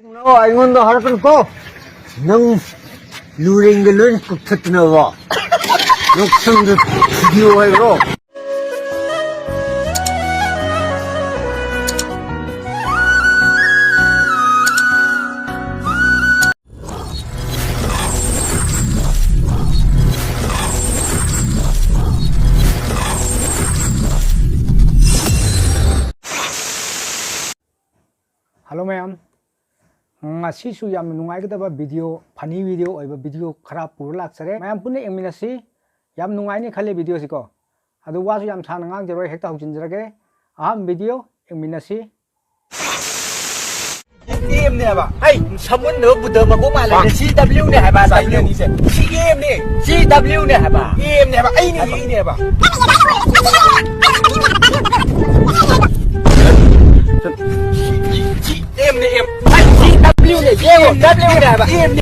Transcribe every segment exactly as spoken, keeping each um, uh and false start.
ꯅꯪ ꯑꯩꯉꯣꯟꯗ ꯍꯥꯏꯔꯛꯀꯅꯨꯀꯣ꯫ ꯅꯪ ꯂꯨꯔꯦꯡꯒ ꯂꯣꯏ ꯀꯛꯊꯠꯇꯅꯕ ꯂꯧꯁꯪꯗ ꯊꯤꯕꯤꯌꯨ ꯍꯥꯏꯕ꯭ꯔꯣ? Hello ꯃꯌꯥꯝ, ꯉꯁꯤꯁꯨ ꯌꯥꯝꯅ ꯅꯨꯡꯉꯥꯏꯒꯗꯕ video, funny video ꯑꯣꯏꯕ video ꯈꯔ ꯄꯨꯔ ꯂꯥꯛꯆꯔꯦ꯫ ꯃꯌꯥꯝ ꯄꯨꯟꯅ ꯌꯦꯡꯃꯤꯟꯅꯁꯤ꯫ ꯌꯥꯝ ꯅꯨꯡꯉꯥꯏꯅꯤ ꯈꯜꯂꯦ video ꯁꯤꯀꯣ꯫ ꯑꯗꯨ ꯋꯥꯁꯨ ꯌꯥꯝ ꯁꯥꯡꯅ ꯉꯥꯡꯖꯔꯣꯏ, ꯍꯦꯛꯇ ꯍꯧꯖꯤꯟꯖꯔꯒꯦ꯫ ꯑꯍꯥꯟꯕ video ꯌꯦꯡꯃꯤꯟꯅꯁꯤ꯫ ꯑꯦꯝꯅꯦ ꯍꯥꯏꯕ꯫ ꯑꯩ ꯁꯃꯨꯟꯗꯣ ꯕꯨꯙ ꯃꯀꯣꯛ ꯃꯥꯜꯂꯦ꯫ ꯁꯤ ꯗꯕ꯭ꯂꯤꯎꯅꯦ ꯍꯥꯏꯕ꯫ ꯗꯕ꯭ꯂꯤꯎ꯫ ꯁꯤ ꯑꯦꯝꯅꯦ꯫ ꯁꯤ ꯗꯕ꯭ꯂꯤꯎꯅꯦ ꯍꯥꯏꯕ꯫ ꯑꯦꯝꯅꯦ ꯍꯥꯏꯕ꯫ ꯑꯩꯅꯦ, ꯑꯩꯅꯦ ꯍꯥꯏꯕ꯫ ꯁꯤ ꯑꯦꯝꯅꯦ, ꯑꯦꯝ꯫ ꯑꯩ ꯁꯤ ꯗꯕ꯭ꯂꯤꯎꯅꯦ꯫ ꯌꯦꯡꯉꯣ, ꯗꯕ꯭ꯂꯤꯎꯅꯦ ꯍꯥꯏꯕ꯫ ꯑꯦꯝꯅꯦ꯫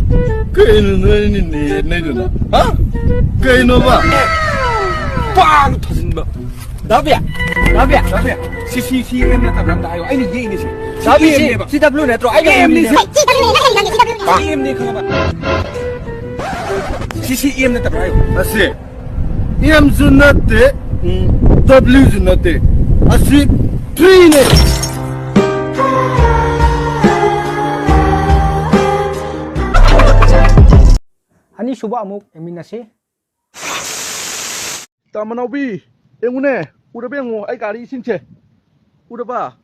ꯀꯩꯅꯣ ꯅꯣꯏꯅ ꯅꯦꯠꯅꯩꯗꯨꯅ? ꯍꯥ? ꯀꯩꯅꯣꯕ? ꯄꯥꯡ ꯊꯥꯖꯤꯟꯕ꯫ ꯗꯥꯕꯤꯌꯥ, ꯗꯥꯕꯤꯌꯥ, ꯗꯥꯕꯤꯌꯥ꯫ ꯁꯤ, ꯁꯤ, ꯁꯤ ꯑꯦꯝ ꯅꯠꯇꯕ꯭ꯔꯥ ꯑꯝꯇ ꯍꯥꯏꯌꯣ꯫ ꯑꯩꯅ ꯌꯦꯛꯏꯅꯦ ꯁꯤ꯫ ꯁꯤ ꯗꯥꯕꯤ, ꯁꯤ, ꯑꯦꯝꯅꯦꯕ꯫ ꯁꯤ ꯗꯕ꯭ꯂꯤꯎ ꯅꯠꯇ꯭ꯔꯣ? ꯑꯩꯅ ꯑꯦꯝꯅꯦ ꯌꯦꯛꯏꯅꯦ꯫ ꯁꯤ꯫ ꯁꯤ ꯑꯦꯝꯅꯦ ꯈꯪꯉꯕ? ꯁꯤ, ꯁꯤ ꯑꯦꯝ ꯅꯠꯇꯕ꯭ꯔꯥ ꯍꯥꯏꯌꯣ꯫ ꯑꯁꯤ ꯑꯦꯝꯁꯨ ꯅꯠꯇꯦ, ꯎꯝ, ꯗꯕ꯭ꯂꯤꯎꯁꯨ ꯅꯠꯇꯦ꯫ ꯑꯁꯤ ꯊ꯭ꯔꯤꯅꯦ꯫ ꯑꯅꯤꯁꯨꯕ ꯑꯃꯨꯛ ꯌꯦꯡꯃꯤꯟꯅꯁꯤ꯫ ꯇꯥꯃꯣꯅꯥꯎꯕꯤ, ꯌꯦꯡꯉꯨꯅꯦ, ꯎꯔꯕ ꯌꯦꯡꯉꯨ, ꯑꯩ ꯒꯥꯔꯤ ꯏꯁꯤꯡꯁꯦ꯫ ꯎꯔꯕ?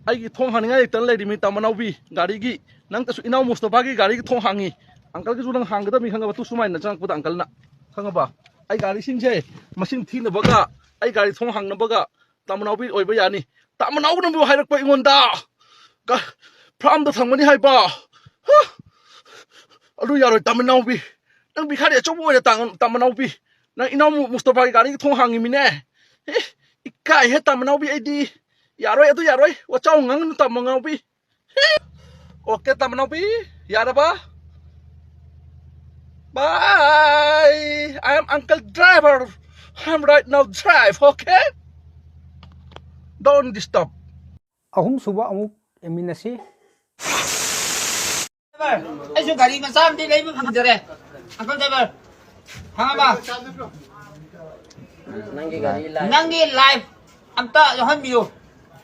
ꯑꯩꯒꯤ ꯊꯣꯡ ꯍꯥꯡꯅꯤꯡꯉꯥꯏ ꯂꯩꯇꯅ ꯂꯩꯔꯤꯃꯤ, ꯇꯥꯃꯣꯅꯥꯎꯕꯤ꯫ ꯒꯥꯔꯤꯒꯤ, ꯅꯪꯇꯁꯨ ꯏꯅꯥꯎ ꯃꯨꯁꯇꯐꯥꯒꯤ ꯒꯥꯔꯤꯒꯤ ꯊꯣꯡ ꯍꯥꯡꯉꯤ꯫ ꯑꯪꯀꯜꯒꯤꯁꯨ ꯅꯪ ꯍꯥꯡꯒꯗꯕꯅꯤ ꯈꯪꯉꯕ, ꯇꯨ ꯁꯨꯃꯥꯏꯅ ꯆꯪꯉꯛꯄꯗ ꯑꯪꯀꯜꯅ꯫ ꯈꯪꯉꯕ? ꯑꯩ ꯒꯥꯔꯤꯁꯤꯡꯁꯦ ꯃꯁꯤꯡ ꯊꯤꯅꯕꯒ, ꯑꯩ ꯒꯥꯔꯤ ꯊꯣꯡ ꯍꯥꯡꯅꯕꯒ, ꯇꯥꯃꯣꯅꯥꯎꯕꯤ ꯑꯣꯏꯕ ꯌꯥꯅꯤ꯫ ꯇꯥꯃꯣꯅꯥꯎꯕꯅꯕꯨ ꯍꯥꯏꯔꯛꯄ ꯑꯩꯉꯣꯟꯗ꯫ ꯒ-, ꯐꯥꯔꯝꯗ ꯊꯝꯒꯅꯤ ꯍꯥꯏꯕ꯫ ꯍ! ꯑꯗꯨ ꯌꯥꯔꯣꯏ, ꯇꯥꯃꯣꯅꯥꯎꯕꯤ꯫ ꯅꯪ ꯚꯤꯈꯥꯔꯤ ꯑꯆꯧꯕ ꯑꯣꯏꯔꯦ, ꯇꯥ-, ꯇꯥꯃꯣꯅꯥꯎꯕꯤ꯫ ꯅꯪ ꯏꯅꯥꯎ ꯃꯨ-, ꯃꯨꯁꯇꯐꯥꯒꯤ ꯒꯥꯔꯤꯒꯤ ꯊꯣꯡ ꯍꯥꯡꯉꯤꯃꯤꯅꯦ꯫ ꯑꯦ, ꯏꯀꯥꯏꯍꯦ, ꯇꯥꯃꯣꯅꯥꯎꯕꯤ, ꯑꯩꯗꯤ꯫ ꯌꯥꯔꯣꯏ, ꯑꯗꯨ ꯌꯥꯔꯣꯏ꯫ ꯋꯥꯆꯥꯎ ꯉꯥꯡꯒꯅꯨ, ꯇꯥꯃꯣꯅꯥꯎꯕꯤ꯫ ꯑꯣꯀꯦ, ꯇꯥꯃꯣꯅꯥꯎꯕꯤ, ꯌꯥꯔꯕ? Bye. I am Uncle Driver. I'm right now drive, okay? Don't disturb. ꯑꯍꯨꯝꯁꯨꯕ ꯑꯃꯨꯛ ꯌꯦꯡꯃꯤꯟꯅꯁꯤ꯫ ꯑꯩꯁꯨ ꯒꯥꯔꯤ ꯃꯆꯥ ꯑꯃꯗꯤ ꯂꯩꯕ ꯐꯪꯖꯔꯦ꯫ ꯑꯪꯀꯜ ꯗ꯭ꯔꯥꯏꯚꯔ, ꯈꯪꯉꯕ? ꯅꯪꯒꯤ ꯒꯥꯔꯤ ꯂꯥꯏꯐ꯫ ꯅꯪꯒꯤ ꯂꯥꯏꯐ ꯑꯝꯇ ꯌꯥꯎꯍꯟꯕꯤꯌꯨ꯫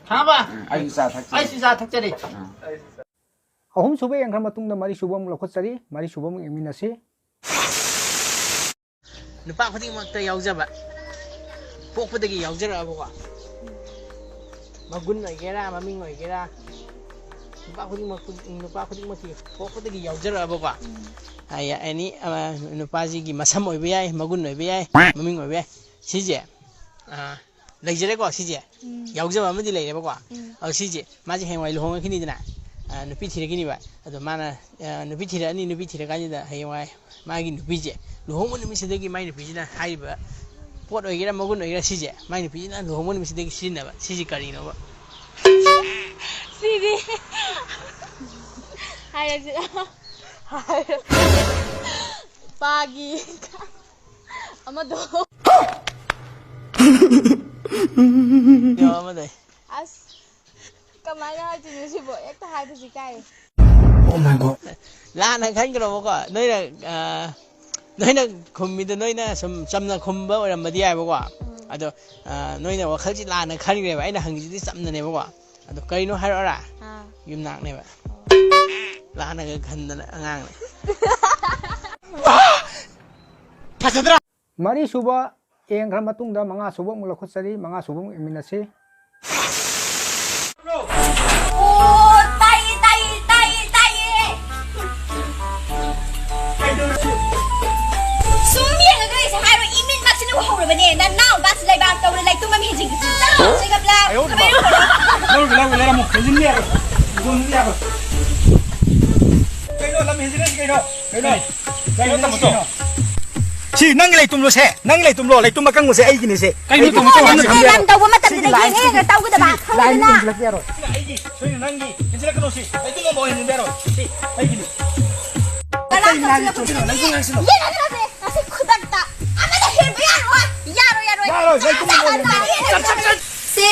ꯈꯪꯉꯕ? ꯎꯝ, ꯑꯩꯁꯨ ꯆꯥ ꯊꯛꯆꯔꯤ꯫ ꯑꯩꯁꯨ ꯆꯥ ꯊꯛꯆꯔꯤ꯫ ꯎꯝ꯫ ꯑꯍꯨꯝ ꯁꯨꯕ ꯌꯦꯡꯈ꯭ꯔ ꯃꯇꯨꯡꯗ ꯃꯔꯤ ꯁꯨꯕ ꯑꯃꯨꯛ ꯂꯧꯈꯠꯆꯔꯤ꯫ ꯃꯔꯤ ꯁꯨꯕ ꯑꯃꯨꯛ ꯌꯦꯡꯃꯤꯟꯅꯁꯤ꯫ ꯅꯨꯄꯥ ꯈꯨꯗꯤꯡꯃꯛꯇ ꯌꯥꯎꯖꯕ, ꯄꯣꯛꯄꯗꯒꯤ ꯌꯥꯎꯖꯔꯛꯑꯕꯀꯣ꯫ ꯃꯒꯨꯟ ꯑꯣꯏꯒꯦꯔꯥ, ꯃꯃꯤꯡ ꯑꯣꯏꯒꯦꯔꯥ, ꯅꯨꯄꯥ ꯈꯨꯗꯤꯡꯃꯛ, ꯅꯨꯄꯥ ꯈꯨꯗꯤꯡꯃꯛꯀꯤ ꯄꯣꯛꯄꯗꯒꯤ ꯌꯥꯎꯖꯔꯛꯑꯕꯀꯣ꯫ ꯎꯝ꯫ ꯑ, ꯑꯦꯅꯤ, ꯑ, ꯅꯨꯄꯥꯁꯤꯒꯤ ꯃꯁꯝ ꯑꯣꯏꯕ ꯌꯥꯏ, ꯃꯒꯨꯟ ꯑꯣꯏꯕ ꯌꯥꯏ, ꯃꯃꯤꯡ ꯑꯣꯏꯕ ꯌꯥꯏ꯫ ꯁꯤꯁꯦ, ꯑ, ꯂꯩꯖꯔꯦꯀꯣ, ꯁꯤꯁꯦ꯫ ꯎꯝ꯫ ꯌꯥꯎꯖꯕ ꯑꯃꯗꯤ ꯂꯩꯔꯦꯕꯀꯣ꯫ ꯎꯝ꯫ ꯑꯗꯣ ꯁꯤꯁꯦ, ꯃꯥꯁꯦ ꯍꯌꯦꯡꯋꯥꯏ ꯂꯨꯍꯣꯡꯉꯛꯈꯤꯅꯤꯗꯅ, ꯑ, ꯅꯨꯄꯤ ꯊꯤꯔꯛꯈꯤꯅꯤꯕ꯫ ꯑꯗꯣ ꯃꯥꯅ, ꯑ, ꯅꯨꯄꯤ ꯊꯤꯔꯛꯑꯅꯤ, ꯅꯨꯄꯤ ꯊꯤꯔꯀꯥꯟꯁꯤꯗ ꯍꯌꯦꯡꯋꯥꯏ ꯃꯥꯒꯤ ꯅꯨꯄꯤꯁꯦ ꯂꯨꯍꯣꯡꯕ ꯅꯨꯃꯤꯠꯁꯤꯗꯒꯤ ꯃꯥꯏ ꯅꯨꯄꯤꯁꯤꯅ ꯍꯥꯏꯔꯤꯕ ꯄꯣꯠ ꯑꯣꯏꯒꯦꯔꯥ, ꯃꯒꯨꯟ ꯑꯣꯏꯒꯦꯔꯥ, ꯁꯤꯁꯦ ꯃꯥꯏ ꯅꯨꯄꯤꯁꯤꯅ ꯂꯨꯍꯣꯡꯕ ꯅꯨꯃꯤꯠꯁꯤꯗꯒꯤ ꯁꯤꯖꯤꯟꯅꯕ, ꯁꯤꯁꯦ ꯀꯔꯤꯅꯣꯕ? ꯁꯤꯗꯤ ꯍꯥꯏꯔꯁꯤꯔꯥ? ꯍꯥꯏꯔ-, ꯄꯥꯒꯤ ꯑꯃꯗꯣ꯫ ꯌꯥ, ꯑꯃꯗꯩ꯫ ꯑꯁ, ꯀꯃꯥꯏꯅ ꯍꯥꯏꯗꯣꯏꯅꯣ ꯁꯤꯕꯣ? ꯍꯦꯛꯇ ꯍꯥꯏꯕꯁꯤ ꯏꯀꯥꯏ꯫ Oh my God. ꯂꯥꯟꯅ ꯈꯟꯈ꯭ꯔꯕꯀꯣ꯫ ꯅꯣꯏꯅ, ꯑ, ꯅꯣꯏꯅ ꯈꯨꯝꯃꯤꯗꯣ, ꯅꯣꯏꯅ ꯁꯨꯝ ꯆꯝꯅ ꯈꯨꯝꯕ ꯑꯣꯏꯔꯝꯕꯗꯤ ꯌꯥꯏꯕꯀꯣ꯫ ꯎꯝ꯫ ꯑꯗꯣ, ꯑ, ꯅꯣꯏꯅ ꯋꯥꯈꯜꯁꯤ ꯂꯥꯟꯅ ꯈꯟꯈ꯭ꯔꯦꯕ꯫ ꯑꯩꯅ ꯍꯪꯉꯤꯁꯤꯗꯤ ꯆꯝꯅꯅꯦꯕꯀꯣ꯫ ꯑꯗꯣ ꯀꯩꯅꯣ ꯍꯥꯏꯔꯛꯑꯣꯔꯥ? ꯑꯥ꯫ ꯌꯨꯝꯅꯥꯛꯅꯦꯕ꯫ ꯑꯣ꯫ ꯂꯥꯟꯅꯒ ꯈꯟꯗꯅ ꯑꯉꯥꯡꯅꯦ꯫ ꯐꯖꯗ꯭ꯔꯥ? ꯃꯔꯤ ꯁꯨꯕ ꯌꯦꯡꯈ꯭ꯔ ꯃꯇꯨꯡꯗ ꯃꯉꯥ ꯁꯨꯕ ꯑꯃꯨꯛ ꯂꯧꯈꯠꯆꯔꯤ꯫ ꯃꯉꯥ ꯁꯨꯕ ꯑꯃꯨꯛ ꯌꯦꯡꯃꯤꯟꯅꯁꯤ꯫ ꯑꯣ, ꯇꯥꯏꯌꯦ, ꯇꯥꯏꯌꯦ, ꯇꯥꯏꯌꯦ, ꯇꯥꯏꯌꯦ꯫ ꯁꯨꯝ ꯌꯦꯡꯉꯒ ꯂꯩꯁꯦ ꯍꯥꯏꯔꯣ? ꯏꯃꯤꯠꯃꯛꯁꯤꯅ ꯎꯍꯧꯔꯕꯅꯦ꯫ ꯅꯅꯥꯎ ꯅꯨꯄꯥꯁꯤ ꯂꯩꯕꯥꯛ ꯇꯧꯔ ꯂꯩꯇꯨꯝ ꯑꯃ ꯍꯦꯟꯖꯤꯟꯈꯤꯁꯤ꯫ ꯆꯠꯂꯣ, ꯆꯦꯒꯞꯂꯥ꯫ ꯑꯌꯣ, ꯈꯥꯕꯩ ꯂꯧꯔꯣ꯫ ꯂꯧꯔꯒꯦ, ꯂꯧꯔꯒꯦ, ꯂꯩꯔꯝꯃꯣ꯫ ꯍꯦꯟꯖꯤꯟꯕ ꯌꯥꯔꯣꯏ꯫ ꯍꯦꯟꯖꯤꯟꯕ ꯌꯥꯔꯣꯏ꯫ ꯀꯩꯅꯣ, ꯂꯝ ꯍꯦꯟꯖꯤꯜꯂꯛꯏꯁꯤ ꯀꯩꯅꯣ? ꯀꯩꯅꯣ? ꯀꯩꯅꯣ, ꯇꯥꯃꯣ, ꯇꯧ꯫ ꯁꯤ ꯅꯪꯒꯤ ꯂꯩꯇꯨꯝꯂꯣ ꯁꯦ? ꯅꯪꯒꯤ ꯂꯩꯇꯨꯝꯂꯣ? ꯂꯩꯇꯨꯝ ꯑꯀꯪꯕꯁꯦ ꯑꯩꯒꯤꯅꯦ ꯁꯦ꯫ ꯀꯩꯅꯣ, ꯑꯩꯒꯤ ꯇꯥꯃꯣ, ꯇꯧ꯫ ꯂꯩꯇꯨꯝ ꯍꯥꯏꯁꯦ? ꯂꯝ ꯇꯧꯕ ꯃꯇꯝꯗ ꯁꯤꯒꯤ ꯂꯩꯇꯦꯅꯦ, ꯂꯥꯏꯟꯁꯤꯗꯤ ꯇꯧꯒꯗꯕ꯫ ꯁꯤꯒꯤ ꯂꯥꯏꯟꯁꯤꯗꯤ ꯈꯪꯉꯦꯗꯅ? ꯍꯦꯟꯖꯤꯜꯂꯛꯄ ꯌꯥꯔꯣꯏ꯫ ꯁꯤꯅ ꯑꯩꯒꯤ, ꯁꯤꯅ ꯅꯪꯒꯤ꯫ ꯍꯦꯟꯖꯤꯜꯂꯛꯀꯅꯣ ꯁꯤ꯫ ꯂꯩꯇꯨꯝ ꯑꯃꯐꯥꯎ ꯍꯦꯟꯖꯤꯟꯕ ꯌꯥꯔꯣꯏ꯫ ꯁꯤ ꯑꯩꯒꯤꯅꯤ꯫ ꯀꯅꯥ ꯑꯇꯩ ꯂꯥꯏꯟꯁꯤꯗꯤ ꯈꯪꯖꯤꯜꯂꯣ, ꯂꯩꯇꯨꯝ ꯂꯥꯏꯟꯁꯤꯗꯤ꯫ ꯌꯦꯡꯉꯒ ꯂꯥꯛꯑꯁꯦ꯫ ꯉꯁꯤ ꯈꯨꯗꯛꯇ ꯑꯃꯅ ꯍꯦꯟꯕ ꯌꯥꯔꯣꯏ꯫ ꯌꯥꯔꯣꯏ, ꯌꯥꯔꯣꯏ꯫ ꯌꯥꯔꯣꯏ, ꯂꯩꯇꯨꯝ ꯑꯃꯐꯥꯎ ꯍꯦꯟꯖꯤꯟꯕ ꯌꯥꯔꯣꯏ꯫ ꯆꯠ, ꯆꯠ, ꯆꯠ꯫ ꯁꯦ꯫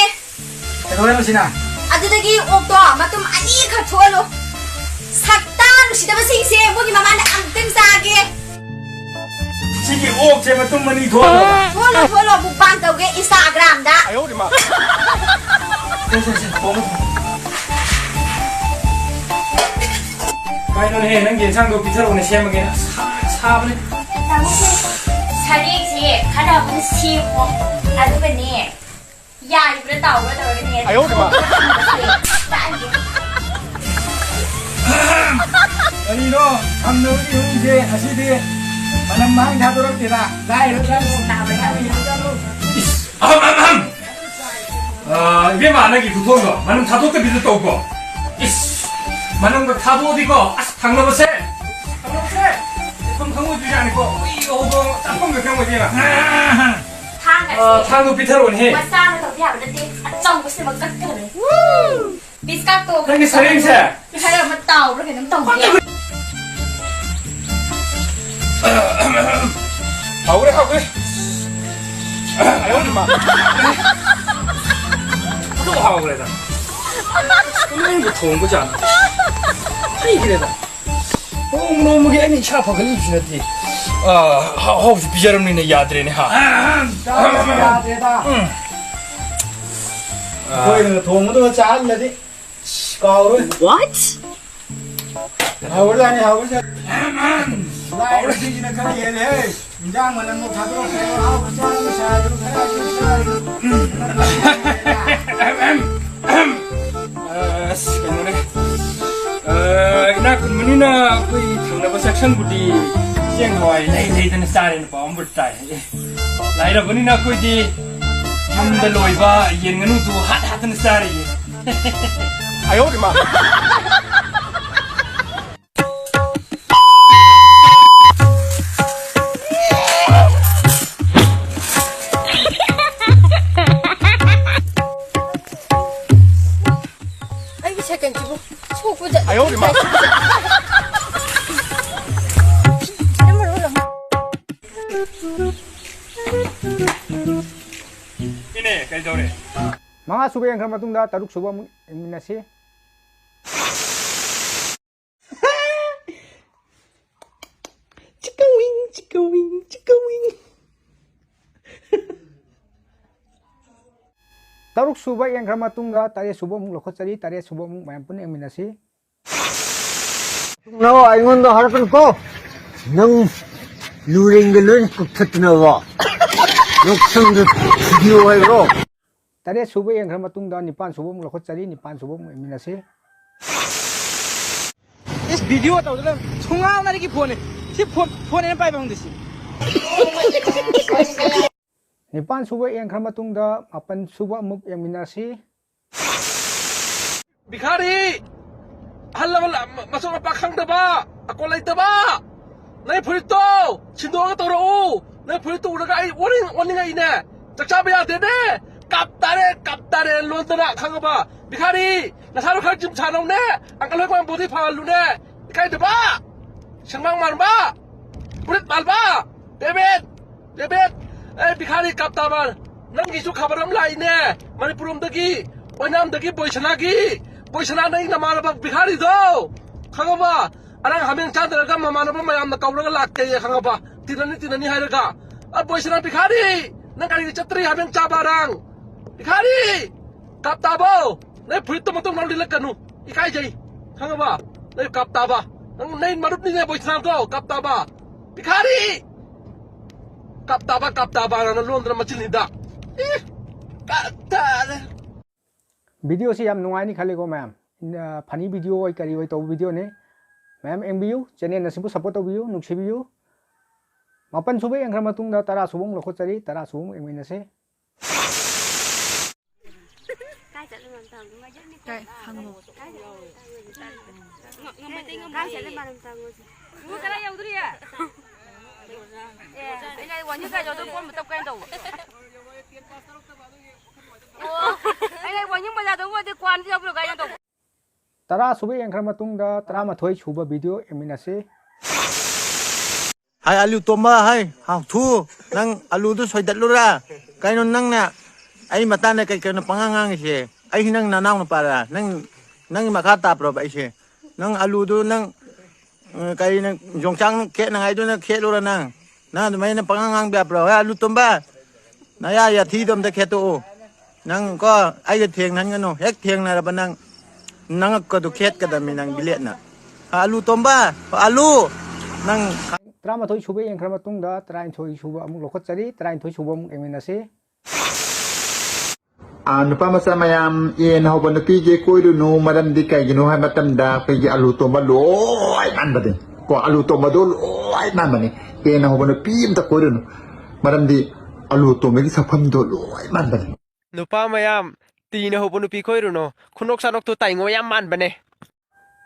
ꯀꯩꯗꯧꯔꯦ ꯃꯁꯤꯅ? ꯑꯗꯨꯗꯒꯤ ꯑꯣꯛꯇꯣ ꯃꯇꯨꯝ ꯑꯅꯤꯈꯛ ꯊꯣꯛꯍꯜꯂꯨ꯫ ꯁꯛꯇꯥ ꯅꯨꯡꯁꯤꯠ ꯑꯣꯛꯁꯦ ꯃꯇꯨꯝ ꯑꯅꯤ ꯊꯣꯛꯑꯒ꯫ ꯊꯣꯛꯍꯜꯂꯣ, ꯊꯣꯛꯍꯜꯂꯣ, mukbang ꯇꯧꯒꯦ Instagram-ꯗ꯫ ꯑꯌꯧꯔꯤꯃ꯫ ꯁꯦ, ꯁꯦ, ꯁꯦ, ꯊꯣꯡꯉꯣ, ꯊꯣꯡꯉꯣ꯫ ꯀꯩꯅꯣꯅꯦꯍꯦ, ꯅꯪꯒꯤ ꯌꯦꯟꯁꯥꯡꯗꯣ ꯄꯤꯊꯔꯛꯑꯣꯅꯦ, ꯁꯦꯝꯃꯒꯦ꯫ ꯁꯥ-, ꯁꯥꯕꯅꯦ꯫ ꯇꯥꯃꯣꯁꯦ, ꯁꯔꯦꯡꯁꯦ ꯈꯔ ꯑꯃꯅ ꯁꯦꯝꯃꯣ, ꯑꯗꯨꯒꯅꯦ, ꯌꯥꯏꯕ꯭ꯔꯥ ꯇꯥꯎꯕ꯭ꯔꯥ ꯇꯧꯔꯒꯅꯦ꯫ ꯑꯌꯧꯔꯤꯃ꯫ ꯇꯥꯛꯑꯒꯦ꯫ ꯀꯔꯤꯅꯣ? ꯊꯪꯅꯕꯒꯤ ꯍꯨꯏꯁꯦ ꯉꯁꯤꯗꯤ ꯃꯅꯝ ꯃꯍꯥꯡ ꯊꯥꯗꯣꯔꯛꯇꯦꯗ꯫ ꯂꯥꯏꯔꯕ ꯆꯠꯂꯨ꯫ ꯇꯥꯕ꯭ꯔꯥ? ꯂꯥꯏꯔꯕ ꯆꯠꯂꯨ꯫ ꯏꯁ, ꯑꯍꯝ, ꯑꯍꯝ, ꯑꯍꯝ꯫ ꯑ, ꯏꯕꯦꯝꯃ, ꯅꯪꯒꯤ ꯈꯨꯊꯣꯡꯗꯣ ꯃꯅꯝ ꯊꯥꯗꯣꯛꯇꯕꯤꯗ ꯇꯧꯀꯣ꯫ ꯏꯁ, ꯃꯅꯝꯒ ꯊꯥꯗꯣꯛꯑꯗꯤꯀꯣ, ꯑꯁ, ꯊꯪꯅꯕꯁꯦ, ꯊꯪꯅꯕꯁꯦ ꯂꯩꯐꯝ ꯈꯪꯉꯣꯏꯗꯣꯏꯖꯥꯠꯅꯤꯀꯣ꯫ ꯎꯏ, ꯍꯧꯗꯣꯡ ꯆꯥꯐꯝꯒ ꯈꯪꯉꯣꯏꯗꯣꯏꯕ꯫ ꯊꯥꯡꯒꯁꯦ ꯑ, ꯊꯥꯡꯗꯣ ꯄꯤꯊꯔꯛꯑꯣꯅꯦꯍꯦ꯫ ꯃꯆꯥꯅ ꯇꯧꯕ ꯌꯥꯕ ꯅꯠꯇꯦ꯫ ꯑꯆꯧꯕꯁꯤꯃꯛ ꯀꯛꯀꯗꯕꯅꯤ꯫ ꯄꯤꯁ ꯀꯛꯇꯣ ꯅꯪꯒꯤ ꯁꯔꯦꯡꯁꯦ꯫ ꯈꯔ ꯑꯃ ꯇꯥꯎꯕ꯭ꯔꯥ ꯀꯩꯅꯣꯝ ꯇꯧꯒꯦ꯫ ꯍꯥꯎꯈ꯭ꯔꯦ, ꯍꯥꯎꯈ꯭ꯔꯦ꯫ ꯑꯌꯣꯃ꯫ ꯑꯗꯨꯝ ꯍꯥꯎꯈ꯭ꯔꯦꯗ꯫ ꯀꯃꯥꯏꯅꯕꯨ ꯊꯣꯡꯕꯖꯥꯠꯅꯣ? ꯍꯩꯈ꯭ꯔꯦꯗ꯫ ꯅꯣꯡꯃ ꯅꯣꯡꯃꯒꯤ ꯑꯩꯅ ꯏꯁꯥ ꯐꯒꯠꯂꯤꯕꯁꯤ ꯅꯠꯇꯦ꯫ ꯑꯥ, ꯍꯥꯎ-, ꯍꯥꯎꯁꯤ ꯄꯤꯖꯔꯕꯅꯤꯅ ꯌꯥꯗ꯭ꯔꯦꯅꯦ, ꯍꯥ? ꯆꯥꯕꯁꯨ ꯌꯥꯗ꯭ꯔꯦꯗ꯫ ꯎꯝ꯫ ꯑꯥ꯫ ꯑꯩꯈꯣꯏꯅ ꯊꯣꯡꯕꯗꯨꯒ ꯆꯥꯍꯜꯂꯗꯤ ꯀꯥꯎꯔꯣꯏ꯫ What? ꯍꯥꯎꯔꯖꯥꯠꯅꯤ, ꯍꯥꯎꯔꯖꯥꯠꯅꯤ꯫ ꯂꯥꯏꯔꯕꯁꯤꯡꯁꯤꯅ ꯈꯔ ꯍꯦꯜꯂꯦꯍꯦ꯫ ꯏꯟꯖꯥꯡ ꯃꯅꯝꯕꯨ ꯊꯥꯗꯣꯛꯈ꯭ꯔꯦ꯫ ꯑꯍꯥꯎꯕ ꯆꯥꯕꯒꯤ ꯁꯥꯗꯨ ꯈꯔ ꯑꯗꯨꯝ ꯆꯥꯔꯤ꯫ ꯑꯁ, ꯀꯩꯅꯣꯅꯦ꯫ ꯑ, ꯏꯅꯥꯛ ꯈꯨꯟꯕꯅꯤꯅ ꯑꯩꯈꯣꯏ ꯊꯪꯅꯕ ꯆꯥꯛꯁꯪꯕꯨꯗꯤ ꯆꯦꯡ ꯍꯋꯥꯏ ꯂꯩ ꯂꯩꯗꯅ ꯆꯥꯔꯦꯅ ꯄꯥꯎ ꯑꯃꯕꯨꯗꯤ ꯇꯥꯏ꯫ ꯂꯥꯏꯔꯕꯅꯤꯅ ꯑꯩꯈꯣꯏꯗꯤ ꯌꯨꯝꯗ ꯂꯣꯏꯕ ꯌꯦꯟ ꯉꯥꯅꯨꯗꯨ ꯍꯥꯠ ꯍꯥꯠꯇꯅ ꯆꯥꯔꯤꯌꯦ꯫ ꯑꯌꯣ ꯏꯃꯥ꯫ ꯑꯩꯒꯤ ꯁꯥꯏꯀꯜꯁꯤꯕꯨ ꯁꯣꯛꯄꯗ ꯑꯌꯣ ꯏꯃꯥ꯫ ꯏꯅꯦ, ꯀꯩꯗꯧꯔꯦ? ꯃꯉꯥ ꯁꯨꯕ ꯌꯦꯡꯈ꯭ꯔ ꯃꯇꯨꯡꯗ ꯇꯔꯨꯛ ꯁꯨꯕ ꯑꯃꯨꯛ ꯌꯦꯡꯃꯤꯟꯅꯁꯤ꯫ Chicken wing, chicken wing, chicken wing. ꯇꯔꯨꯛ ꯁꯨꯕ ꯌꯦꯡꯈ꯭ꯔ ꯃꯇꯨꯡꯗ ꯇꯔꯦꯠ ꯁꯨꯕ ꯑꯃꯨꯛ ꯂꯧꯈꯠꯆꯔꯤ꯫ ꯇꯔꯦꯠ ꯁꯨꯕ ꯑꯃꯨꯛ ꯃꯌꯥꯝ ꯄꯨꯟꯅ ꯌꯦꯡꯃꯤꯟꯅꯁꯤ꯫ ꯅꯣ ꯑꯩꯉꯣꯟꯗ ꯍꯥꯏꯔꯛꯀꯅꯨꯀꯣ꯫ ꯅꯪ ꯂꯨꯔꯦꯡꯒ ꯂꯣꯏ ꯀꯛꯊꯠꯇꯅꯕ ꯅꯪ ꯁꯝꯗ ꯊꯤꯕꯤꯌꯣ ꯍꯥꯏꯕ꯭ꯔꯣ? ꯇꯔꯦꯠ ꯁꯨꯕ ꯌꯦꯡꯈ꯭ꯔ ꯃꯇꯨꯡꯗ ꯅꯤꯄꯥꯟ ꯁꯨꯕ ꯑꯃꯨꯛ ꯂꯧꯈꯠꯆꯔꯤ꯫ ꯅꯤꯄꯥꯟ ꯁꯨꯕ ꯑꯃꯨꯛ ꯌꯦꯡꯃꯤꯟꯅꯁꯤ꯫ ꯏꯁ, ꯚꯤꯗꯤꯑꯣ ꯇꯧꯗꯅ ꯊꯨꯡꯒꯥꯎꯅꯔꯤꯒꯤ ꯐꯣꯟꯅꯤ꯫ ꯁꯤ ꯐꯣꯟ, ꯐꯣꯟ ꯑꯩꯅ ꯄꯥꯏꯕ ꯈꯪꯗꯦ ꯁꯤ꯫ ꯅꯤꯄꯥꯟ ꯁꯨꯕ ꯌꯦꯡꯈ꯭ꯔ ꯃꯇꯨꯡꯗ ꯃꯥꯄꯟ ꯁꯨꯕ ꯑꯃꯨꯛ ꯌꯦꯡꯃꯤꯟꯅꯁꯤ꯫ ꯕꯤꯈꯥꯔꯤ! ꯑꯍꯜ ꯂꯃꯟ ꯃꯆꯥ ꯃꯄꯥ ꯈꯪꯗꯕ, ꯑꯀꯣꯜ ꯂꯩꯇꯕ! ꯅꯪ ꯐꯨꯔꯤꯠꯇꯣ ꯁꯤꯟꯗꯣꯛꯑꯒ ꯇꯧꯔꯛꯎ! ꯅꯪ ꯐꯨꯔꯤꯠꯇꯣ ꯎꯔꯒ ꯑꯩ ꯑꯣꯟꯅꯤꯡ ꯑꯣꯟꯅꯤꯡꯉꯛꯏꯅꯦ! ꯆꯥꯛ ꯆꯥꯕ ꯌꯥꯗꯦꯅꯦ! ꯀꯞ ꯇꯥꯔꯦ, ꯀꯞ ꯇꯥꯔꯦ ꯂꯣꯟꯗꯅ, ꯈꯪꯉꯕ? ꯕꯤꯈꯥꯔꯤ! ꯅꯁꯥꯗꯣ ꯈꯔ ꯖꯤꯝ ꯁꯥꯟꯅꯧꯅꯦ! ꯑꯪꯀꯜ ꯍꯣꯏ ꯀꯃꯥꯏ ꯕꯣꯗꯤ ꯐꯍꯜꯂꯨꯅꯦ! ꯏꯀꯥꯏꯗꯕ! ꯁꯦꯡꯃꯥꯡ ꯃꯥꯟꯕ! ꯐꯨꯔꯤꯠ ꯃꯥꯟꯕ! ꯗꯦꯕꯤꯠ! ꯗꯦꯕꯤꯠ! ꯑꯦ ꯕꯤꯈꯥꯔꯤ ꯀꯞ ꯇꯥꯕ! ꯅꯪꯒꯤꯁꯨ ꯈꯕꯔ ꯑꯃ ꯂꯥꯛꯏꯅꯦ! ꯃꯅꯤꯄꯨꯔ ꯂꯣꯝꯗꯒꯤ! ꯑꯣꯏꯅꯥꯝꯗꯒꯤ ꯕꯣꯏꯁꯅꯥꯒꯤ! ꯕꯣꯏꯁꯅꯥ ꯅꯪ ꯅꯃꯥꯟꯅꯕ ꯕꯤꯈꯥꯔꯤꯗꯣ! ꯈꯪꯉꯕ? ꯑꯉꯥꯡ ꯍꯥꯃꯦꯡ ꯆꯥꯗꯔꯒ ꯃꯃꯥꯟꯅꯕ ꯃꯌꯥꯝꯅ ꯀꯧꯔꯒ ꯂꯥꯛꯀꯦꯌꯦ ꯈꯪꯉꯕ? ꯇꯤꯟꯅꯅꯤ ꯇꯤꯟꯅꯅꯤ ꯍꯥꯏꯔꯒ꯫ ꯑ ꯕꯣꯏꯁꯅꯥ ꯕꯤꯈꯥꯔꯤ! ꯅꯪ ꯀꯔꯤꯒꯤ ꯆꯠꯇ꯭ꯔꯤ ꯍꯥꯃꯦꯡ ꯆꯥꯕ ꯑꯉꯥꯡ? ꯕꯤꯈꯥꯔꯤ! ꯀꯞ ꯇꯥꯕꯣ! ꯅꯪ ꯐꯨꯔꯤꯠꯇꯣ ꯃꯇꯨꯡ ꯅꯪ ꯂꯤꯠꯂꯛꯀꯅꯨ꯫ ꯏꯀꯥꯏꯖꯩ꯫ ꯈꯪꯉꯕ? ꯅꯪ ꯀꯞ ꯇꯥꯕ꯫ ꯅꯪ ꯅꯩ ꯃꯔꯨꯞꯅꯤꯅꯦ ꯕꯣꯏꯁꯅꯥꯗꯣ ꯀꯞ ꯇꯥꯕ꯫ ꯕꯤꯈꯥꯔꯤ! ꯀꯞ ꯇꯥꯕ ꯀꯞ ꯇꯥꯕ ꯅꯪ ꯂꯣꯟꯗꯅ ꯃꯆꯤꯟ ꯍꯤꯗꯥꯛ꯫ ꯏ! ꯀꯞ ꯇꯥꯔꯦ꯫ ꯚꯤꯗꯤꯑꯣꯁꯤ ꯌꯥꯝ ꯅꯨꯡꯉꯥꯏꯅꯤ ꯈꯜꯂꯤꯀꯣ ꯃꯌꯥꯝ꯫ ꯐꯅꯤ ꯚꯤꯗꯤꯑꯣ ꯑꯣꯏ ꯀꯔꯤ ꯑꯣꯏ ꯇꯧꯕ ꯚꯤꯗꯤꯑꯣꯅꯤ꯫ ꯃꯌꯥꯝ ꯌꯦꯡꯕꯤꯌꯨ, ꯆꯦꯅꯦꯜ ꯑꯁꯤꯕꯨ ꯁꯞꯄꯣꯔꯠ ꯇꯧꯕꯤꯌꯨ, ꯅꯨꯡꯁꯤꯕꯤꯌꯨ꯫ ꯃꯥꯄꯟ ꯁꯨꯕ ꯌꯦꯡꯈ꯭ꯔ ꯃꯇꯨꯡꯗ ꯇꯔꯥ ꯁꯨꯕ ꯑꯃꯨꯛ ꯂꯧꯈꯠꯆꯔꯤ꯫ ꯇꯔꯥ ꯁꯨꯕ ꯑꯃꯨꯛ ꯌꯦꯡꯃꯤꯟꯅꯁꯤ꯫ ꯀꯥꯏ ꯆꯠꯂꯤꯅꯣ ꯑꯝꯇ ꯍꯪꯉꯨ꯫ ꯀꯥꯏ ꯍꯪꯉꯨ꯫ ꯀꯥꯏ ꯆꯠꯂꯤ ꯃꯥꯅ ꯑꯝꯇ ꯍꯪꯉꯨꯁꯦ꯫ ꯏꯕꯨꯡꯉꯣ ꯀꯗꯥꯏ ꯌꯧꯗ꯭ꯔꯤ? ꯑꯦ, ꯑꯩꯅ ꯋꯥꯅꯤ ꯀꯥꯏ ꯌꯧꯗꯣꯏ ꯄꯣꯠ ꯑꯃ ꯇꯞ ꯀꯥꯏꯅ ꯇꯧꯕ꯫ ꯑꯣ, ꯑꯩꯅ ꯋꯥꯅꯤ ꯕꯖꯥꯔꯗ ꯑꯣꯏꯔꯗꯤ ꯀ꯭ꯋꯥꯟꯗ ꯌꯧꯕꯤꯔꯣ ꯀꯥꯏꯅ ꯇꯧꯕ꯫ ꯇꯔꯥ ꯁꯨꯕ ꯌꯦꯡꯈ꯭ꯔ ꯃꯇꯨꯡꯗ ꯇꯔꯥꯃꯥꯊꯣꯏ ꯁꯨꯕ ꯚꯤꯗꯤꯑꯣ ꯌꯦꯡꯃꯤꯟꯅꯁꯤ꯫ ꯍꯥꯏ ꯑꯂꯨ ꯇꯣꯝꯕ, ꯍꯥꯏ ꯍꯥꯎꯊꯨ, ꯅꯪ ꯑꯂꯨꯗꯨ ꯁꯣꯏꯗꯠꯂꯨꯔꯥ? ꯀꯩꯅꯣ ꯅꯪꯅ ꯑꯩ ꯃꯇꯥꯡꯗ ꯀꯩ ꯀꯩꯅꯣ ꯄꯉꯥꯡ ꯉꯥꯡꯉꯤꯁꯦ? ꯑꯩꯁꯤ ꯅꯪ ꯅꯅꯥꯎ ꯅꯨꯄꯥꯔꯥ? ꯅꯪ, ꯅꯪꯒꯤ ꯃꯈꯥ ꯇꯥꯕ꯭ꯔꯣꯕ ꯑꯩꯁꯦ? ꯅꯪ ꯑꯂꯨꯗꯨ ꯅꯪ, ꯑ, ꯀꯔꯤ ꯅꯪ ꯌꯣꯡꯆꯥꯛ ꯈꯦꯠꯅꯉꯥꯏꯗꯨꯅ ꯈꯦꯠꯂꯨꯔꯥ ꯅꯪ? ꯅꯪ ꯑꯗꯨꯃꯥꯏꯅ ꯄꯉꯥꯡ ꯉꯥꯡꯕ ꯌꯥꯕ꯭ꯔꯣ? ꯍꯦ ꯑꯂꯨ ꯇꯣꯝꯕ, ꯅꯌꯥ ꯌꯥꯊꯤꯗꯣ ꯑꯝꯇ ꯈꯦꯠꯇꯣꯛꯑꯣ꯫ ꯅꯪ ꯀꯣ, ꯑꯩꯒ ꯊꯦꯡꯅꯍꯟꯒꯅꯨ꯫ ꯍꯦꯛ ꯊꯦꯡꯅꯔꯕ ꯅꯪ, ꯅꯉꯛꯀꯗꯨ ꯈꯦꯠꯀꯗꯕꯅꯤ ꯅꯪ ꯕꯤꯂꯦꯠꯅ꯫ ꯑꯂꯨ ꯇꯣꯝꯕ, ꯑꯂꯨ! ꯅꯪ ꯇꯔꯥꯃꯥꯊꯣꯏ ꯁꯨꯕ ꯌꯦꯡꯈ꯭ꯔ ꯃꯇꯨꯡꯗ ꯇꯔꯥꯅꯤꯊꯣꯏ ꯁꯨꯕ ꯑꯃꯨꯛ ꯂꯧꯈꯠꯆꯔꯤ꯫ ꯇꯔꯥꯅꯤꯊꯣꯏ ꯁꯨꯕ ꯑꯃꯨꯛ ꯌꯦꯡꯃꯤꯟꯅꯁꯤ꯫ ꯑꯥ, ꯅꯨꯄꯥ ꯃꯆꯥ ꯃꯌꯥꯝ, ꯌꯦꯟ ꯍꯧꯕ ꯅꯨꯄꯤꯁꯦ ꯀꯣꯏꯔꯨꯅꯨ꯫ ꯃꯔꯝꯗꯤ ꯀꯩꯒꯤꯅꯣ ꯍꯥꯏꯕ ꯃꯇꯝꯗ, ꯑꯩꯈꯣꯏꯒꯤ ꯑꯂꯨ ꯇꯣꯝꯕ ꯂꯣꯏ ꯃꯥꯟꯕꯅꯦ꯫ ꯀꯣ, ꯑꯂꯨ ꯇꯣꯝꯕꯗꯣ ꯂꯣꯏ ꯃꯥꯟꯕꯅꯦ꯫ ꯌꯦꯟ ꯍꯧꯕ ꯅꯨꯄꯤ ꯑꯝꯇ ꯀꯣꯏꯔꯨꯅꯨ꯫ ꯃꯔꯝꯗꯤ ꯑꯂꯨ ꯇꯣꯝꯕꯒꯤ ꯁꯛꯐꯝꯗꯣ ꯂꯣꯏ ꯃꯥꯟꯕꯅꯦ꯫ ꯅꯨꯄꯥ ꯃꯌꯥꯝ, ꯇꯤꯅ ꯍꯧꯕ ꯅꯨꯄꯤ ꯀꯣꯏꯔꯨꯅꯨ꯫ ꯈꯨꯅꯣꯛ ꯆꯥꯅꯣꯛꯇꯣ ꯇꯥꯏꯉꯣ ꯌꯥꯝ ꯃꯥꯟꯕꯅꯦ꯫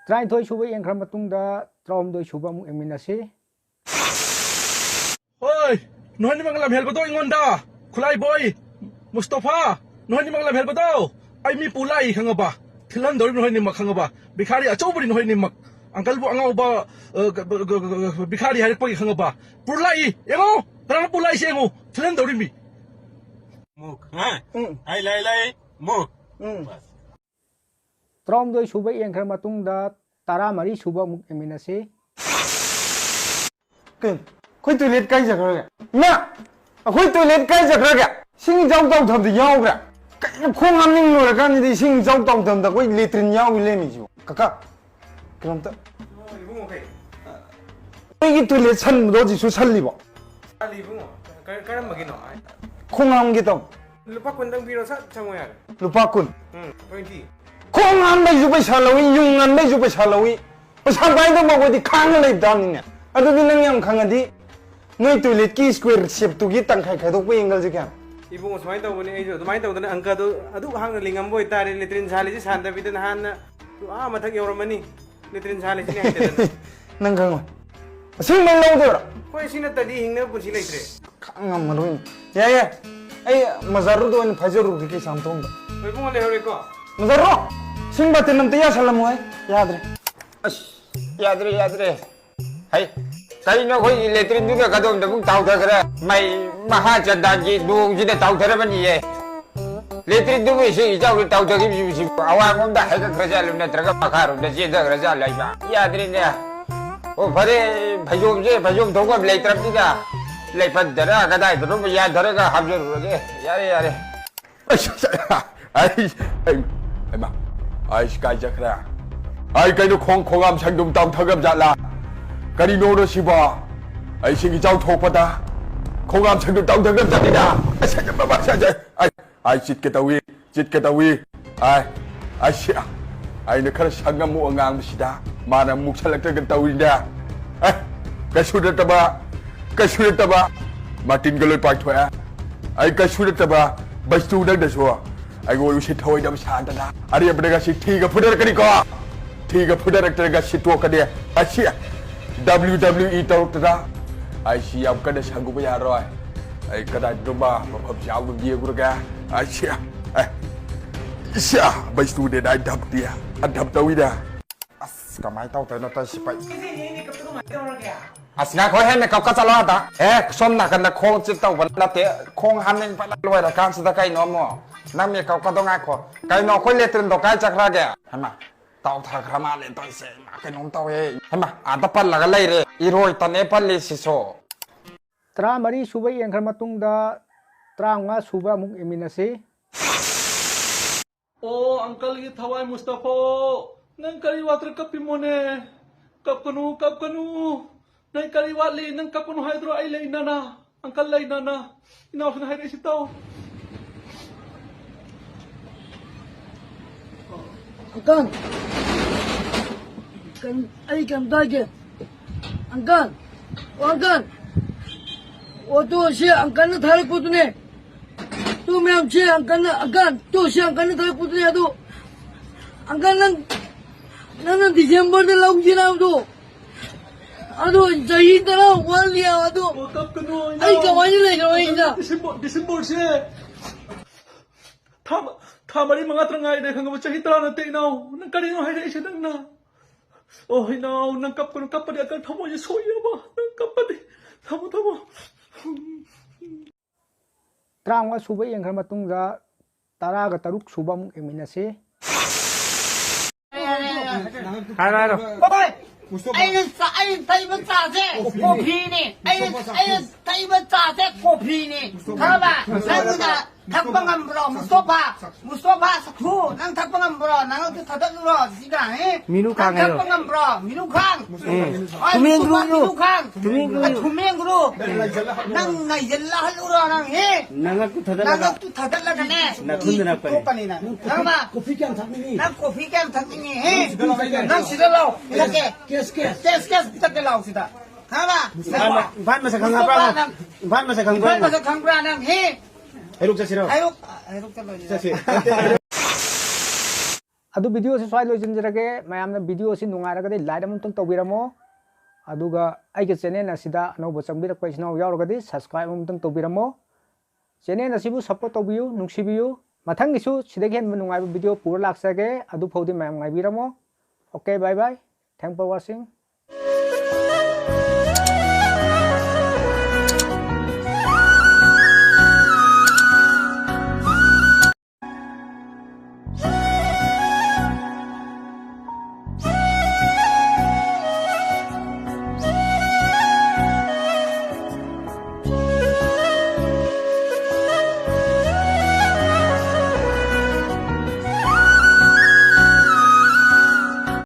ꯇꯔꯥꯅꯤꯊꯣꯏ ꯁꯨꯕ ꯌꯦꯡꯈ꯭ꯔ ꯃꯇꯨꯡꯗ ꯇꯔꯥꯍꯨꯝꯗꯣꯏ ꯁꯨꯕ ꯑꯃꯨꯛ ꯌꯦꯡꯃꯤꯟꯅꯁꯤ꯫ ꯍꯣꯏ, ꯅꯈꯣꯏꯅꯤꯃꯛ ꯂꯝ ꯍꯦꯜꯕꯗꯣ ꯑꯩꯉꯣꯟꯗ, ꯈꯨꯠꯂꯥꯏꯕꯣꯏ, ꯃꯨꯁꯇꯣꯐꯥ, ꯅꯈꯣꯏꯅꯤꯃꯛ ꯂꯝ ꯍꯦꯜꯕꯗꯣ ꯑꯩ ꯃꯤ ꯄꯨ ꯂꯥꯛꯏ ꯈꯪꯉꯕ? ꯊꯤꯜꯍꯟꯗꯧꯔꯤꯕ ꯅꯈꯣꯏꯅꯤꯃꯛ ꯈꯪꯉꯕ? ꯚꯤꯈꯥꯔꯤ ꯑꯆꯧꯕꯅꯤ ꯅꯈꯣꯏꯅꯤꯃꯛ꯫ ꯑꯪꯀꯜꯕꯨ ꯑꯉꯥꯎꯕ, ꯑ, ꯒ-, ꯒ-, ꯒ-, ꯒ-, ꯒ-, ꯚꯤꯈꯥꯔꯤ ꯍꯥꯏꯔꯛꯄꯒꯤ ꯈꯪꯉꯕ? ꯄꯨ ꯂꯥꯛꯏ, ꯌꯦꯡꯉꯣ, ꯀꯅꯥꯅ ꯄꯨ ꯂꯥꯛꯏꯁꯦ ꯌꯦꯡꯉꯣ, ꯊꯤꯜꯍꯟꯗꯧꯔꯤꯃꯤ꯫ ꯃꯨꯛ, ꯍꯥ? ꯎꯝ꯫ ꯑꯩ ꯂꯩ, ꯂꯩ, ꯃꯨꯛ꯫ ꯎꯝ꯫ ꯕꯁ꯫ ꯇꯔꯥꯍꯨꯝꯗꯣꯏ ꯁꯨꯕ ꯌꯦꯡꯈ꯭ꯔ ꯃꯇꯨꯡꯗ ꯇꯔꯥꯃꯔꯤ ꯁꯨꯕ ꯑꯃꯨꯛ ꯌꯦꯡꯃꯤꯟꯅꯁꯤ꯫ ꯀꯩꯅꯣ? ꯑꯩꯈꯣꯏ ꯇꯣꯏꯂꯦꯠ ꯀꯥꯏ ꯆꯠꯈ꯭ꯔꯒꯦ? ꯏꯃꯥ! ꯑꯩꯈꯣꯏ ꯇꯣꯏꯂꯦꯠ ꯀꯥꯏ ꯆꯠꯈ꯭ꯔꯒꯦ? ꯏꯁꯤꯡ ꯏꯆꯥꯎ ꯇꯥꯎꯊꯕꯗ ꯌꯥꯎꯈ꯭ꯔꯦ꯫ ꯀꯩꯅꯣ ꯈꯣꯡ ꯍꯥꯝꯅꯤꯡ ꯂꯣꯏꯔꯀꯥꯟꯁꯤꯗ ꯏꯁꯤꯡ ꯏꯆꯥꯎ ꯇꯥꯎꯊꯕꯗ ꯑꯩꯈꯣꯏ ꯂꯦꯇ꯭ꯔꯤꯟ ꯌꯥꯎꯈꯤ ꯂꯩꯔꯝꯃꯤꯁꯤꯕꯣ? ꯀꯀꯥ, ꯀꯩꯅꯣꯝꯇ꯫ ꯏꯕꯨꯡꯉꯣ ꯀꯩ? ꯑꯩꯒꯤ ꯇꯣꯏꯂꯦꯠ ꯁꯟꯕꯗꯣ ꯍꯧꯖꯤꯛꯁꯨ ꯁꯜꯂꯤꯕꯣ? ꯁꯜꯂꯤ ꯏꯕꯨꯡꯉꯣ꯫ ꯀ-, ꯀꯔꯝꯕꯒꯤꯅꯣ? ꯈꯣꯡ ꯍꯥꯝꯒꯦ ꯇꯧ꯫ ꯂꯨꯄꯥ ꯀꯨꯟꯗꯪ ꯄꯤꯔꯣ, ꯁꯠ ꯆꯪꯉꯣ ꯌꯥꯔꯦ꯫ ꯂꯨꯄꯥ ꯀꯨꯟ? ꯎꯝ, ꯇ꯭ꯋꯦꯟꯇꯤ꯫ ꯈꯣꯡ ꯍꯥꯝꯕꯩꯁꯨ ꯄꯩꯁꯥ ꯂꯧꯏ, ꯌꯨꯡ ꯍꯥꯟꯕꯩꯁꯨ ꯄꯩꯁꯥ ꯂꯧꯏ꯫ ꯄꯩꯁꯥ ꯄꯥꯏꯗꯕ ꯑꯩꯈꯣꯏꯗꯤ ꯈꯥꯡꯉ ꯂꯩꯕ ꯇꯥꯕꯅꯤꯅꯦ꯫ ꯑꯗꯨꯗꯤ ꯅꯪ ꯌꯥꯝ ꯈꯪꯉꯗꯤ ꯅꯣꯏ ꯇꯣꯏꯂꯦꯠꯀꯤ ꯁ꯭ꯀ꯭ꯋꯦꯔ ꯁꯦꯞꯇꯨꯒꯤ ꯇꯪꯈꯥꯏ ꯈꯥꯏꯗꯣꯛꯄ ꯑꯦꯡꯒꯜꯁꯦ ꯀꯌꯥꯅꯣ? ꯏꯕꯨꯡꯉꯣ, ꯁꯨꯃꯥꯏꯅ ꯇꯧꯕꯅꯦ, ꯑꯩꯁꯨ ꯑꯗꯨꯃꯥꯏꯅ ꯇꯧꯗꯅ ꯑꯪꯀꯗꯣ ꯑꯗꯨꯛ ꯍꯥꯡꯅ ꯂꯤꯡꯉꯝꯕ ꯑꯣꯏꯇꯥꯔꯦ, ꯂꯦꯇ꯭ꯔꯤꯟ ꯁꯥꯜꯂꯤꯁꯦ ꯁꯥꯟꯗꯕꯤꯗ ꯅꯍꯥꯟꯅ ꯑꯥ ꯃꯊꯛ ꯌꯧꯔꯝꯃꯅꯤ꯫ ꯂꯦꯇ꯭ꯔꯤꯟ ꯁꯥꯜꯂꯤꯁꯤꯅꯦ ꯍꯥꯏꯗꯅ꯫ ꯅꯪ ꯈꯪꯉꯣꯏ꯫ ꯑꯁꯦꯡꯕ ꯂꯧꯗꯣꯏꯔꯣ? ꯑꯩꯈꯣꯏ ꯁꯤ ꯅꯠꯇꯗꯤ ꯍꯤꯡꯅꯕ ꯄꯨꯟꯁꯤ ꯂꯩꯇ꯭ꯔꯦ꯫ ꯈꯪ ꯉꯝꯃꯔꯣꯏꯅꯦ꯫ ꯌꯥꯏ, ꯌꯥꯏ꯫ ꯑꯩ ꯃꯖꯥꯔꯨꯗ ꯑꯣꯏꯅ ꯐꯥꯏꯖꯔꯨꯔꯒꯦ ꯀꯩꯁꯥꯝꯊꯣꯡꯗ꯫ ꯍꯣꯏ, ꯏꯕꯨꯡꯉꯣ, ꯂꯩꯍꯧꯔꯦꯀꯣ? ꯃꯖꯥꯔꯨ! ꯁꯤꯡ ꯕꯥꯇꯤꯟ ꯑꯝꯇ ꯌꯥꯁꯜꯂꯝꯃꯣ ꯍꯦ꯫ ꯌꯥꯗ꯭ꯔꯦ꯫ ꯑꯁ, ꯌꯥꯗ꯭ꯔꯦ, ꯌꯥꯗ꯭ꯔꯦ꯫ ꯍꯩ, ꯀꯔꯤꯅꯣ ꯑꯩꯈꯣꯏꯒꯤ ꯂꯦꯇ꯭ꯔꯤꯟꯗꯨꯅ ꯀꯗꯣꯝꯗ ꯑꯃꯨꯛ ꯇꯥꯎꯊꯈ꯭ꯔꯦ? ꯃꯩ ꯃꯍꯥ ꯆꯟꯗꯥꯟꯒꯤ ꯅꯣꯡꯁꯤꯅ ꯇꯥꯎꯊꯔꯕꯅꯤꯌꯦ꯫ ꯂꯦꯇ꯭ꯔꯤꯟꯗꯨꯕꯨ ꯏꯁꯤꯡ ꯏꯆꯥꯎꯗ ꯇꯥꯎꯊꯈꯤꯕꯁꯤꯕꯨ ꯑꯋꯥꯡꯂꯣꯝꯗ ꯍꯥꯏꯒꯠꯈ꯭ꯔꯖꯥꯠꯂꯣ, ꯅꯠꯇ꯭ꯔꯒ ꯃꯈꯥꯔꯣꯝꯗ ꯆꯦꯟꯊꯈ꯭ꯔꯖꯥꯠꯂꯣ ꯍꯥꯏꯕ? ꯌꯥꯗ꯭ꯔꯦꯅꯦ꯫ ꯑꯣ, ꯐꯔꯦ, ꯐꯩꯖꯣꯝꯁꯦ, ꯐꯩꯖꯣꯝ ꯊꯣꯛꯐꯝ ꯂꯩꯇ꯭ꯔꯕꯅꯤꯅ ꯂꯩꯄꯟꯗꯔ ꯀꯗꯥꯏꯗꯅꯣ ꯌꯥꯟꯊꯔꯒ ꯍꯥꯞꯆꯔꯨꯔꯒꯦ꯫ ꯌꯥꯔꯦ, ꯌꯥꯔꯦ꯫ ꯑꯩꯁ, ꯑꯩ, ꯑꯩ, ꯍꯩꯃꯥ, ꯑꯩꯁ, ꯀꯥꯏ ꯆꯠꯈ꯭ꯔꯦ? ꯑꯩ, ꯀꯩꯅꯣ, ꯈꯣꯡ, ꯈꯣꯡꯉꯥꯝ ꯁꯪꯗꯨꯝ ꯇꯥꯎꯊꯈ꯭ꯔꯕ ꯖꯥꯠꯂꯥ? ꯀꯔꯤꯅꯣꯗꯣ ꯁꯤꯕꯣ? ꯑꯩ ꯁꯤꯡ ꯏꯆꯥꯎ ꯊꯣꯛꯄꯗ ꯈꯣꯡꯉꯥꯝ ꯁꯪꯗꯨꯝ ꯇꯥꯎꯊꯈ꯭ꯔꯕ ꯖꯥꯠꯅꯤꯗ꯫ ꯑꯁ, ꯑꯩ, ꯑꯩ, ꯑꯩ, ꯑꯩ ꯆꯤꯠꯀꯦ ꯇꯧꯏ, ꯆꯤꯠꯀꯦ ꯇꯧꯏ꯫ ꯑꯥꯏ, ꯑꯁꯤ, ꯑꯩꯅ ꯈꯔ ꯁꯪ ꯑꯃꯨꯛ ꯉꯥꯡꯕꯁꯤꯗ ꯃꯥꯅ ꯑꯃꯨꯛ ꯁꯜꯂꯛꯇ꯭ꯔꯒ ꯇꯧꯔꯤꯅꯦ꯫ ꯑꯦ, ꯀꯩꯁꯨ ꯅꯠꯇꯕ, ꯀꯩꯁꯨ ꯅꯠꯇꯕ, ꯃꯥꯔꯇꯤꯟꯒ ꯂꯣꯏ ꯄꯥꯏꯊꯣꯛꯑꯦ꯫ ꯑꯩ ꯀꯩꯁꯨ ꯅꯠꯇꯕ, ꯕꯩꯁꯇꯨ ꯅꯪꯗꯁꯨ ꯑꯩꯉꯣꯟꯗ ꯎꯁꯤꯠ ꯊꯑꯣꯏꯗꯕ ꯁꯥꯗꯅ ꯑꯔꯦꯝꯕꯗ ꯉꯁꯤ ꯊꯤꯒ ꯐꯨꯅꯔꯛꯀꯅꯤꯀꯣ꯫ ꯊꯤꯒ ꯐꯨꯅꯔꯛꯇ꯭ꯔꯒ ꯁꯤꯠꯇꯣꯛꯀꯅꯤ꯫ ꯑꯁꯤ, W W E ꯇꯧꯔꯛꯇꯅ ꯑꯩ ꯁꯤ ꯌꯥꯝ ꯀꯟꯅ ꯁꯪꯒꯨꯕ ꯌꯥꯔꯣꯏ꯫ ꯑꯩ ꯀꯗꯥꯏꯗꯅꯣꯃ ꯃꯐꯝ ꯆꯥꯕ ꯑꯃ ꯌꯦꯡꯉꯨꯔꯒꯦ꯫ ꯑꯁꯤ, ꯑꯦ, ꯏꯁ, ꯕꯩꯁꯇꯨꯅꯦꯅ ꯑꯩ ꯙꯞꯇꯤ, ꯑ, ꯙꯞ ꯇꯧꯋꯤꯗ꯫ ꯑꯁ, ꯀꯃꯥꯏꯅ ꯇꯧꯗꯣꯏꯅꯣ ꯇꯧꯔꯤꯁꯤ, ꯄꯩ-, ꯁꯤꯗꯤ ꯅꯦ ꯃꯦꯀꯞꯇꯣ ꯀꯃꯥꯏꯅ ꯇꯧꯔꯒꯦ? ꯑꯁ, ꯉꯥꯏꯈꯣ, ꯍꯦ, ꯃꯦꯀꯞꯀ ꯆꯠꯂꯣ ꯑꯗ꯫ ꯑꯦ, ꯁꯣꯝ ꯅꯥꯀꯟꯗ ꯈꯣꯡ ꯆꯤꯠ ꯇꯧꯕ ꯅꯠꯇꯦ, ꯈꯣꯡ ꯍꯥꯝꯅꯤꯡꯕꯅ ꯂꯣꯏꯔꯀꯥꯟꯁꯤꯗ ꯀꯩꯅꯣ ꯑꯃꯨꯛ? ꯅꯪ ꯃꯦꯀꯞꯀꯗꯣ ꯉꯥꯏꯈꯣ꯫ ꯀꯩꯅꯣ, ꯑꯩꯈꯣꯏ ꯂꯦꯇ꯭ꯔꯤꯟꯗꯣ ꯀꯥꯏ ꯆꯠꯈ꯭ꯔꯒꯦ? ꯍꯩꯃꯥ, ꯇꯥꯎꯊꯈ꯭ꯔ ꯃꯥꯜꯂꯦ ꯇꯧꯔꯤꯁꯦ꯫ ꯏꯃꯥ, ꯀꯩꯅꯣꯝ ꯇꯧꯋꯦ꯫ ꯍꯩꯃꯥ, ꯑꯥꯗ ꯄꯜꯂꯒ ꯂꯩꯔꯦ꯫ ꯏꯔꯣꯏ ꯇꯅꯦ ꯄꯜꯂꯤꯁꯤꯁꯨ꯫ ꯇꯔꯥꯃꯔꯤ ꯁꯨꯕ ꯌꯦꯡꯈ꯭ꯔ ꯃꯇꯨꯡꯗ ꯇꯔꯥꯃꯉꯥ ꯁꯨꯕ ꯑꯃꯨꯛ ꯌꯦꯡꯃꯤꯟꯅꯁꯤ꯫ ꯑꯣ, ꯑꯪꯀꯜꯒꯤ ꯊꯋꯥꯏ ꯃꯨꯁꯇꯐꯥ, ꯅꯪ ꯀꯔꯤ ꯋꯥꯇ꯭ꯔ ꯀꯞꯄꯤꯃꯣꯅꯦ? ꯀꯞꯀꯅꯨ, ꯀꯞꯀꯅꯨ꯫ ꯅꯪ ꯀꯔꯤ ꯋꯥꯠꯂꯤ? ꯅꯪ ꯀꯞꯀꯅꯨ ꯍꯥꯏꯗ꯭ꯔꯣ? ꯑꯩ ꯂꯩꯅꯅ, ꯑꯪꯀꯜ ꯂꯩꯅꯅ꯫ ꯏꯅꯥꯎꯁꯤꯅ ꯍꯥꯏꯔꯛꯏꯁꯤ ꯇꯧ꯫ ꯑꯪꯀꯜ, ꯀꯩꯝ-, ꯑꯩ ꯀꯩꯝꯇ ꯍꯥꯏꯒꯦ꯫ ꯑꯪꯀꯜ, ꯑꯣ, ꯑꯪꯀꯜ, ꯑꯣ, ꯇꯨ, ꯁꯤ ꯑꯪꯀꯜꯅ ꯊꯥꯔꯛꯄꯗꯨꯅꯦ꯫ ꯇꯨ, ꯃꯌꯥꯝ, ꯁꯤ ꯑꯪꯀꯜꯅ, ꯑꯪꯀꯜ, ꯇꯨ, ꯁꯤ ꯑꯪꯀꯜꯅ ꯊꯥꯔꯛꯄꯗꯨꯅꯦ꯫ ꯑꯗꯨ, ꯑꯪꯀꯜ, ꯅꯪ, ꯅꯪꯅ ꯗꯤꯁꯦꯝꯕꯔꯗ ꯂꯧꯁꯤꯔ ꯍꯥꯏꯕꯗꯣ? ꯑꯗꯨ ꯆꯍꯤ ꯇꯔꯥ ꯋꯥꯠꯂꯤ ꯍꯥꯏꯕ꯫ ꯑꯗꯨ ꯑꯣ, ꯀꯞꯀꯅꯨ, ꯑꯩ ꯏꯅꯥꯎ꯫ ꯀꯃꯥꯏꯅ ꯂꯩꯈ꯭ꯔꯣ ꯑꯩꯅ? ꯗꯤꯁꯦꯝꯕꯔ, ꯗꯤꯁꯦꯝꯕꯔꯁꯦ ꯊꯥ ꯃ-, ꯊꯥ ꯃꯔꯤ ꯃꯉꯥ ꯇꯔꯥ ꯉꯥꯏꯔꯦ, ꯈꯪꯉꯕ? ꯆꯍꯤ ꯇꯔꯥ ꯅꯠꯇꯦ, ꯏꯅꯥꯎ꯫ ꯅꯪ ꯀꯔꯤꯅꯣ ꯍꯥꯏꯔꯛꯏꯁꯦ ꯅꯪꯅ? ꯑꯣ, ꯏꯅꯥꯎ, ꯅꯪ ꯀꯞꯀꯅꯨ, ꯀꯞꯄꯗꯤ ꯑꯪꯀꯜ ꯊꯃꯣꯏꯁꯦ ꯁꯣꯛꯏꯕ꯫ ꯅꯪ ꯀꯞꯄꯗꯤ꯫ ꯊꯝꯃꯣ, ꯊꯝꯃꯣ꯫ ꯇꯔꯥꯃꯉꯥ ꯁꯨꯕ ꯌꯦꯡꯈ꯭ꯔ ꯃꯇꯨꯡꯗ ꯇꯔꯥꯒ ꯇꯔꯨꯛ ꯁꯨꯕ ꯑꯃꯨꯛ ꯌꯦꯡꯃꯤꯟꯅꯁꯤ꯫ ꯍꯥꯏꯔꯣ, ꯍꯥꯏꯔꯣ꯫ ꯍꯣꯏ, ꯑꯩꯅ ꯆꯥ-, ꯑꯩꯅ ꯊꯛꯏꯕ ꯆꯥꯁꯦ ꯀꯣꯐꯤꯅꯦ꯫ ꯑꯩꯅ, ꯑꯩꯅ ꯊꯛꯏꯕ ꯆꯥꯁꯦ ꯀꯣꯐꯤꯅꯦ꯫ ꯈꯪꯉꯕ? ꯅꯪꯅ ꯊꯛꯄ ꯉꯝꯕ꯭ꯔꯣ, ꯃꯨꯁꯇꯣꯐꯥ? ꯃꯨꯁꯇꯣꯐꯥ ꯁꯥꯈꯨ, ꯅꯪ ꯊꯛꯄ ꯉꯝꯕ꯭ꯔꯣ? ꯅꯪ ꯑꯗꯨ ꯊꯥꯗꯠꯂꯨꯔꯣ, ꯁꯤꯒ, ꯍꯦ? ꯃꯤꯅꯨ ꯅꯪ ꯈꯥꯡ ꯊꯛꯄ ꯍꯥꯏꯌꯣ꯫ ꯉꯝꯕ꯭ꯔꯣ? ꯃꯤꯅꯨ ꯈꯥꯡ? ꯎꯝ꯫ ꯍꯣꯏ, ꯊꯨꯝꯃꯦꯟ ꯃꯨꯁꯇꯣꯐꯥ ꯒ꯭ꯔꯨ, ꯃꯤꯅꯨ ꯈꯥꯡ? ꯊꯨꯝꯃꯦꯟ ꯒ꯭ꯔꯨ꯫ ꯑ, ꯊꯨꯝꯃꯦꯟ ꯒ꯭ꯔꯨ? ꯅꯪ ꯉꯥꯏꯖꯜꯂꯍꯜꯂꯨꯔꯣ, ꯅꯪ, ꯍꯦ? ꯅꯉꯛꯇꯨ ꯊꯥꯗꯠꯂꯒ ꯅꯉꯛꯇꯨ ꯊꯥꯗꯠꯂꯒꯅꯦ, ꯅꯥꯈꯨꯟꯗ ꯅꯞꯀꯅꯤ꯫ ꯊꯣꯛꯀꯅꯤ ꯅꯪ꯫ ꯅꯪ ꯃꯥ? ꯀꯣꯐꯤ ꯀꯌꯥꯝ ꯊꯛꯅꯤꯡꯉꯤ? ꯅꯪ ꯀꯣꯐꯤ ꯀꯌꯥꯝ ꯊꯛꯅꯤꯡꯉꯤ, ꯍꯦ? ꯅꯪ ꯁꯤꯗ ꯂꯥꯛꯑꯣ꯫ ꯅꯪ ꯁꯤꯗ ꯂꯥꯛꯑꯣ, ꯄꯤꯊꯛꯀꯦ꯫ ꯀꯦꯁ, ꯀꯦꯁ꯫ ꯀꯦꯁ, ꯀꯦꯁ, ꯄꯤꯊꯛꯀꯦ, ꯂꯥꯛꯑꯣ ꯁꯤꯗ꯫ ꯈꯪꯉꯕ? ꯏꯝꯐꯥꯜ ꯃ-, ꯏꯝꯐꯥꯜ ꯃꯁꯛ ꯈꯪꯉꯕ꯭ꯔꯥ? ꯃꯨꯁꯇꯣꯐꯥ ꯅꯪ ꯏꯝꯐꯥꯜ ꯃꯁꯛ ꯈꯪꯕ꯭ꯔꯥ? ꯏꯝꯐꯥꯜ ꯃꯁꯛ ꯈꯪꯕ꯭ꯔꯥ ꯅꯪ, ꯍꯦ? ꯍꯩꯔꯣꯛ ꯆꯠꯁꯤꯔꯣ? ꯍꯩꯔꯣꯛ, ꯍꯩꯔꯣꯛ ꯆꯠꯂꯣꯏꯁꯦ꯫ ꯆꯠꯁꯤ꯫ ꯑꯗꯨ video ꯁꯤ ꯁ꯭ꯋꯥꯏ ꯂꯣꯏꯁꯤꯟꯖꯔꯒꯦ꯫ ꯃꯌꯥꯝꯅ video ꯁꯤ ꯅꯨꯡꯉꯥꯏꯔꯒꯗꯤ like ꯑꯃꯇꯪ ꯇꯧꯕꯤꯔꯝꯃꯣ꯫ ꯑꯗꯨꯒ ꯑꯩꯒꯤ channel ꯑꯁꯤꯗ ꯑꯅꯧꯕ ꯆꯪꯕꯤꯔꯛꯄ ꯏꯆꯤꯟ ꯏꯅꯥꯎ ꯌꯥꯎꯔꯒꯗꯤ subscribe ꯑꯃꯇꯪ ꯇꯧꯕꯤꯔꯝꯃꯣ꯫ Channel ꯑꯁꯤꯕꯨ support ꯇꯧꯕꯤꯌꯨ, ꯅꯨꯡꯁꯤꯕꯤꯌꯨ꯫ ꯃꯊꯪꯒꯤꯁꯨ ꯁꯤꯗꯒꯤ ꯍꯦꯟꯕ ꯅꯨꯡꯉꯥꯏꯕ video ꯄꯨꯔ ꯂꯥꯛꯆꯒꯦ꯫ ꯑꯗꯨ ꯐꯥꯎꯗꯤ ꯃꯌꯥꯝ ꯉꯥꯏꯕꯤꯔꯝꯃꯣ꯫ Okay, bye bye. Thanks for watching.